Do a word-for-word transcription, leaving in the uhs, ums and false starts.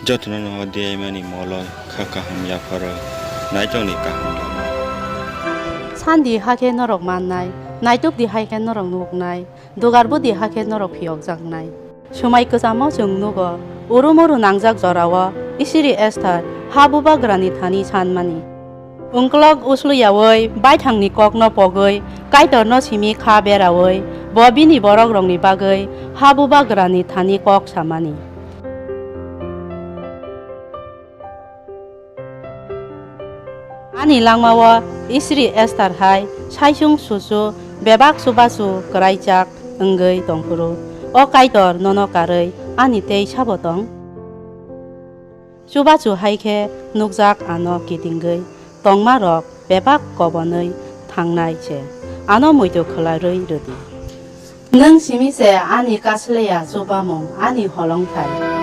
Jotono no diyaimani molo kha kaham yapharwi naitok ni kaham lama. Sandi hakhe norok mannai, naitok di hai khe norok nuknai, dugar budi hakhe norok phiyokjaknai. Swmai kwchamo chwng nugo, urumuru nangjak jorao Isiri Esther ha bubagrani thani sanmani. Ungklok usluyaui baithangni kokno pogwi Kaitorno simi kha beraui bo bini borokrokni bagwi ha bubagrani thani kok samani. Ani langmao Isri Esther hai saisung susu bebak chubachu kwraijak wngwi tongphuru, o Kaitor nono karwi ani tei sabo tong? Chubachu hai khe nukjak ano kitingwi tongmarok bebak kobonwi thangnai se, ano muitu khwlarwi rwdi. Nwng simi se ani kasleya chubamung, ani holongthai.